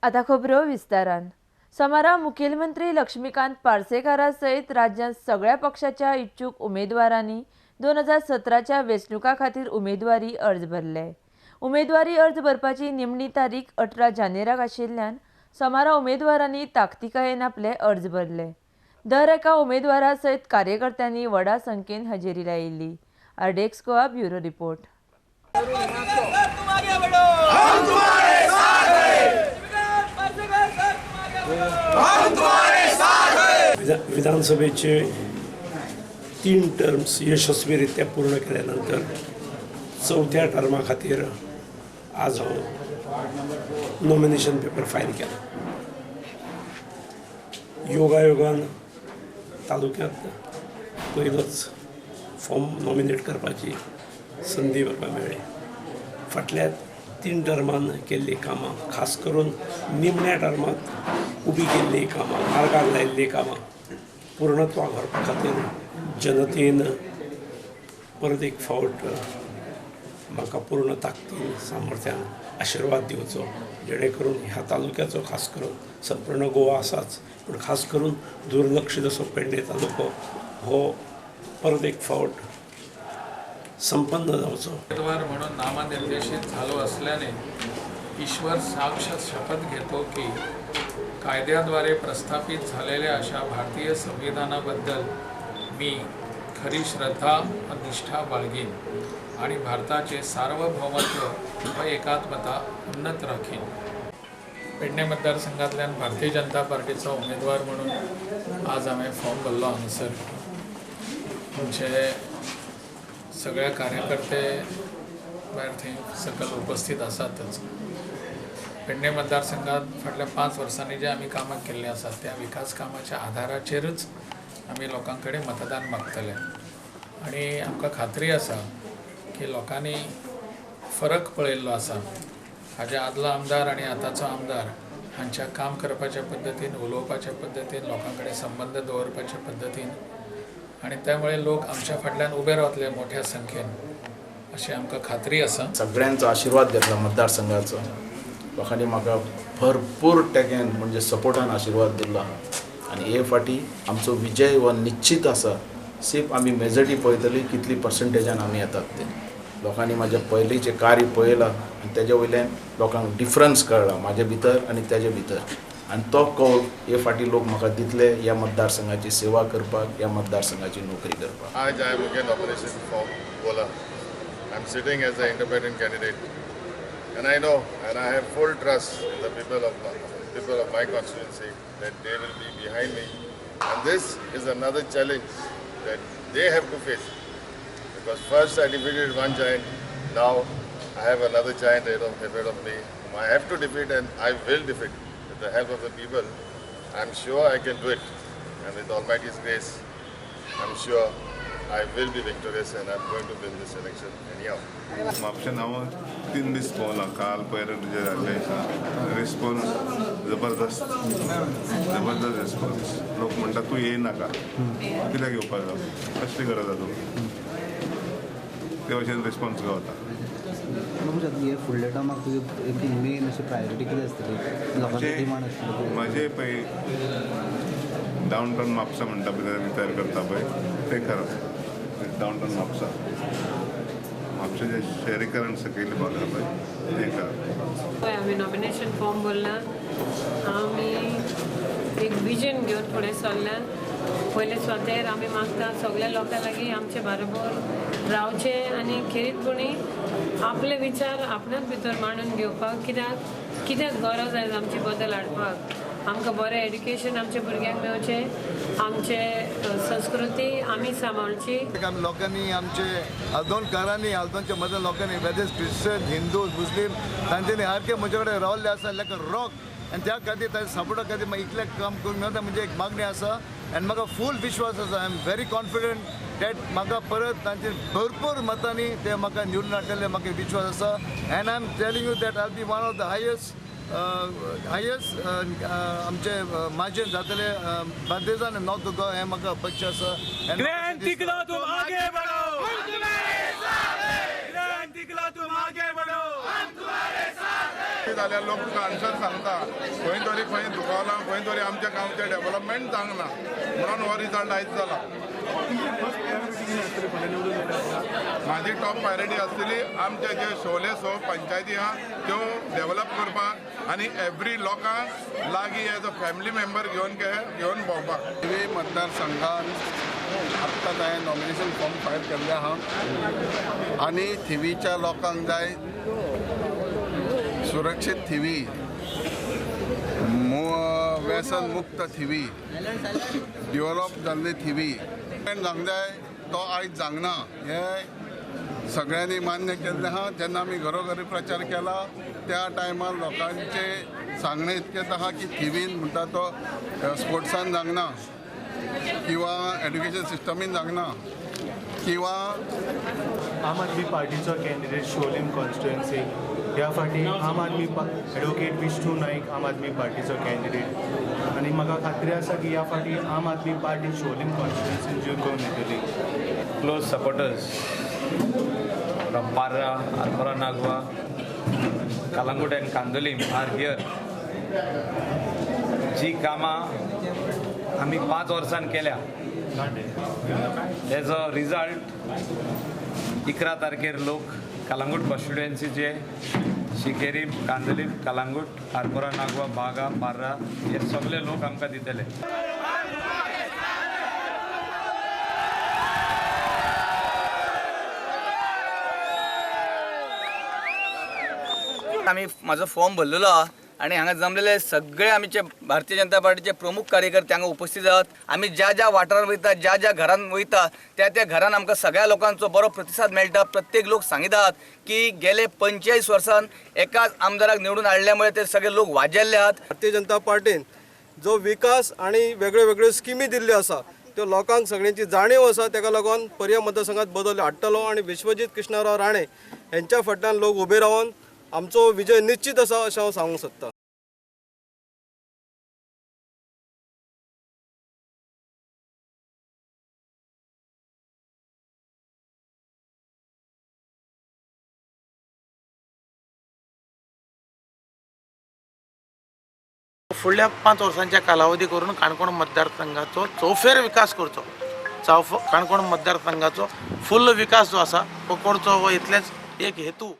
आतां खबरो विस्तारान. सोमारा मुखेलमंत्री लक्ष्मीकांत पार्सेकारा सयत राज्यांत सगळ्या पक्षाच्या इच्छूक उमेदवारांनी 2017च्या वेंचणुका खातीर उमेदवारी अर्ज भरले. उमेदवारी अर्ज भरपाची निमणी तारीख 18 जानेराक आशिल्ल्यान सोमारा उमेदवारांनी ताकतिकायेन आपले अर्ज भरले. दर एका उमेदवारा सयत कार्यकर्त्यांनी व्हडा संख्येन हजेरी लायिल्ली. RDX Goa bureau report. विधानसभेचे 3 टर्म्स यशस्वीरित्या पूर्ण केल्यानंतर चवथ्या टर्मा खातीर आज हांव नॉमिनेशन पेपर फायल केला. योगायोगान तालुक्यांत पयलोच फॉर्म नॉमिनेट करपाची संदी म्हाका मेळ्ळी. फाटल्या 3 टर्मान केल्लीं कामां, खास करून निमण्या टर्मांत उबी केल्लीं कामां, मार्गाक लायिल्लीं कामां पूर्णत्वाक व्हरपा खातीर जनतेन परत एक फावट म्हाका पूर्ण ताकदीन सामर्थ्यान आशिर्वाद दिवचो, जेणे करून ह्या तालुक्याचो, खास करून संपूर्ण गोवा आसाच पूण खास करून दुर्लक्षित असो पेडणे तालुको हो परत एक फावट संपन्न जावचो. उमेदवार म्हणून नामनिर्देशित झालो असल्याने ईश्वर साक्ष शपथ घेतो की कायद्याद्वारे प्रस्थापित झालेल्या अशा भारतीय संविधानाबद्दल मी खरी श्रद्धा व निष्ठा बाळगीन आणि भारताचे सार्वभौमत्व व एकात्मता उन्नत राखीन. पेडणे मतदारसंघातल्यान भारतीय जनता पार्टीचो उमेदवार म्हणून आज हांवें फॉर्म भरलो. हांगासर आमचे सगळे कार्यकर्ते भायर थंय सकयल उपस्थित आसातच. पेडणे मतदारसंघात फाटल्या 5 वर्सांनी जे आमी कामां केल्लीं आसात त्या विकास कामाच्या आधाराचेरच आमी लोकां कडेन मतदान मागतले आनी आमकां खात्री आसा की लोकांनी फरक पळयल्लो आसा. हाजे आदलो आमदार आनी आतांचो आमदार हांच्या काम करपाच्या पद्दतीन, उलोवपाच्या पद्दतीन, लोकां कडेन संबंद दवरपाच्या पद्दतीन आनी त्यामुळे लोक आमच्या फाटल्यान उबे रावतले मोठ्या संख्येन अशी आमकां खात्री आसा. सगळ्यांचो आशिर्वाद घेतला मतदारसंघाचो. लोकांनी म्हाका भरपूर टेकेन म्हणजे सपोर्टान आशिर्वाद दिल्लो आहा आनी हे फाटी आमचो विजय हो निश्चित आसा. सिर्फ आमी मेजॉरिटी पळयतली कितली पर्संटेजान आमी येतात ते. लोकांनी म्हाजें पयलींचें कार्य पळयलां आनी तेजे वयल्यान लोकांक डिफरन्स कळ्ळा म्हाजे भितर आनी तेजे भितर, आनी तो कौल हे फाटी लोक म्हाका दितले ह्या मतदारसंघाची सेवा करपाक, ह्या मतदारसंघाची नोकरी करपाक. आज I am again nomination form Gola. I am sitting as a independent candidate and I know and I have full trust in the people of my constituency that they will be behind me, and this is another challenge that they have to face, because first I defeated one giant, now I have another giant ahead of me whom I have to defeat, and I will defeat with the help of the people. I am sure I can do it, and with Almighty's grace I am sure I will be victorious and I am going to win this election anyhow. म्हापशें हांव 3 दीस पावलां. काल पयर जे जाल्लें आसा response जबरदस्त, जबरदस्त response. लोक म्हणटा तूं येयनाका, कित्याक येवपाक जाय, कसली गरज आसा तुका, ते भशेन रिस्पॉन्स गावता. फुडल्या टर्माक तुजी मेन अशी प्रायोरिटी कितें आसतली, लोकांची डिमांड आसतली? म्हजें पळय डावनटावन म्हापसा म्हणटा पळय आमी तयार करता पळय तें करप. डावनटावन म्हापसा, म्हापशें शहरीकरण सकयल पावला पळय तें करप. पळय आमी नॉमिनेशन फॉर्म भरला, आमी एक विजन घेवन फुडें सरल्या. पयले सुवातेर आमी मागता सगळ्या लोकां लागीं आमचे बरोबर रावचें आनी खेरीतपणी आपले विचार आपणाच भितर मांडून घेवपाक. कित्याक कित्याक गरज आयज आमची बदल हाडपाक. आमकां बरें एड्युकेशन आमच्या भुरग्यांक मेळचें, आमचे संस्कृती आमी सांबाळची. लोकांनी आमचे आल्दोनकारांनी, आल्दोनच्या मदल्या लोकांनी, वेदर क्रिश्चन, हिंदू, मुस्लीम, तांच्यांनी सारके म्हजे कडेन रावल्ले आसा लायक अ रॉक, आनी त्या खातीर तांच्या सपोर्टा खातीर म्हाका इतलें काम करूंक मेळटा म्हणजे एक मागणी आसा आनी म्हाका फूल विश्वास आसा. I am very confident that म्हाका परत तांचे भरपूर मतांनी ते म्हाका निवडून हाडटले, म्हाका विश्वास आसा. And I am telling you that I be one of the highest आमचे मार्जीन जातले बार्देजान नॉर्थ गोवा, हें म्हाका अपेक्षा आसा. जाल्यार लोक तुका आन्सर सांगता खंय तरी खंय दुखावला, खंय तरी आमच्या गांवचें डेव्हलपमेंट जावंक ना म्हणून हो रिजल्ट आयज जाला. म्हाजी टॉप प्रायोरिटी आसतली आमचे जे शोले सो पंचायती आहा त्यो डेव्हलप करपाक आनी एवरी लोकांक लागीं एज अ फॅमिली मेंबर घेवन घेवन भोंवपाक. थिवी मतदारसंघान आत्ताच हांवें नॉमिनेशन फॉर्म फायल केल्ले आहा आनी थिवीच्या लोकांक जाय सुरक्षीत थिवी, व्यसन मुक्त थिवी, डेव्हलप जाल्ली थिवी जावंक जाय. तो आयज जावंक ना हें सगळ्यांनी मान्य केल्लें आहा. जेन्ना आमी घरोघरी प्रचार केला त्या टायमार लोकांचे सांगणें इतकेंच आहा की थिवीन म्हणटा तो स्पोर्ट्सान जावंक ना किंवा एड्युकेशन सिस्टमीन जावंक ना किंवा आम आदमी पार्टीचो कॅन्डिडेट शोलीम कॉन्स्टिट्युएन्सी ह्या फावटी आम आदमी एडवोकेट विष्णू नाईक आम आदमी पार्टीचो कॅन्डिडेट आनी म्हाका खात्री आसा की ह्या फावटी आम आदमी पार्टी शोलीम कॉन्स्टिट्युएन्सीन जिखून येतली. Close supporters from Parra, Arpora Nagwa, Calangute and Candolim are here. जी कामां आमी 5 वर्सां केल्या तेजो रिजल्ट 11 तारखेर लोक कलंगूट कॉन्स्टिट्युएन्सीचे शिकेरी, कांदोलीम, कलंगूट, आरपोरा नागवा, बागा, पार्रा हे सगळे लोक आमकां दितले. आमी म्हाजो फॉर्म भरलेलो आहा आनी हांगा जमलेले सगळे आमचे भारतीय जनता पार्टीचे प्रमुख कार्यकर्ते हांगा उपस्थित आहात. आमी ज्या ज्या वाठारांत वयता, ज्या ज्या घरान वयता त्या त्या घरान आमकां सगळ्या लोकांचो बरो प्रतिसाद मेळटा. प्रत्येक लोक सांगितात की गेले 45 वर्सां एकाच आमदाराक निवडून हाडल्या मुळे ते सगळे लोक वाजेल्ले आहात. भारतीय जनता पार्टीन जो विकास आनी वेगळ्यो वेगळ्यो स्किमी दिल्ल्यो आसा त्यो लोकांक सगळ्यांची जाणीव आसा. ताका लागून पर्या मतदारसंघात बदल हाडटलो आनी विश्वजीत कृष्णराव राणे हेंच्या फाटल्यान लोक उबे रावन आमचो विजय निश्चित आसा अशें हांव सांगूंक सोदतां. फुडल्या 5 वर्सांच्या कालावधी करून काणकोण मतदारसंघाचो चौफेर विकास करचो, काणकोण मतदारसंघाचो फुल विकास जो आसा तो करचो हो इतलेंच एक हेतू.